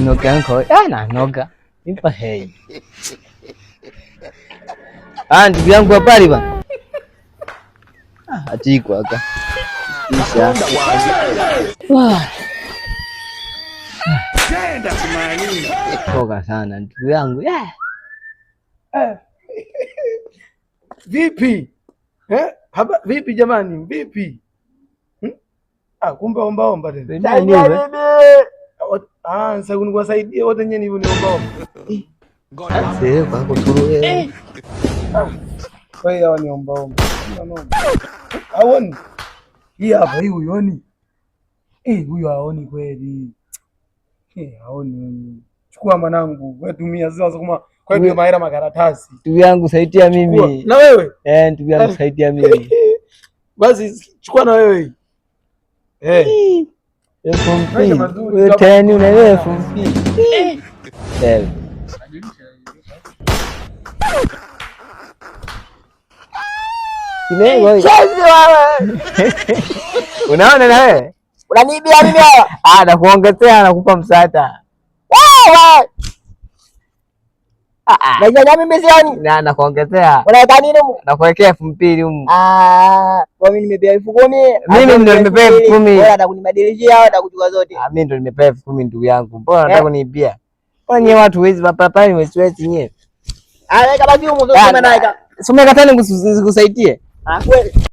Unoga nko. Ah, na noga. Nipa hei. Ah, ndugu yangu habari bana. Ah, atikwa aka. Isha. Wah. Toka sana ndugu yangu. Yeah. Eh. Vipi? Eh? Haba, vipi jamani? Vipi? Hmm? Ah, kumbe omba omba tena. Ah, sasa uniwasaidia wote nyenye ni omba omba. Sasa kwa turu eh. Kwa hiyo ni omba omba. Haoni. Hii hapa hii huioni? Eh, huyu haoni kweli. Eh, haoni. Chukua mwanangu, wewe tumia sasa kama kwa hiyo mahera makaratasi. Ndugu yangu saidia mimi. Na wewe? Eh, ndugu yangu saidia mimi. Basi chukua na wewe. Eh. 2000. Wewe tena una 2000. Eh. Unaona na wewe? Unaniibia mimi hapa. Ah, nakuongezea nakupa msaada. Wewe. Na mimi sioni. Na nakuongezea. Unaweka nini humu? Nakuwekea 2000 humu. Ah, kwa mimi nimepewa 10,000. Mimi ndio nimepewa 10,000. Wewe unataka kunibadilishia au unataka kuchukua zote? Ah, mimi ndio nimepewa 10,000 ndugu yangu. Mbona unataka kuniibia? Mbona nyewe watu wezi mapapani wezi wezi nyewe? Ah, weka basi humu, sio naika. Sio umekataa nikusaidie. Ah, kweli.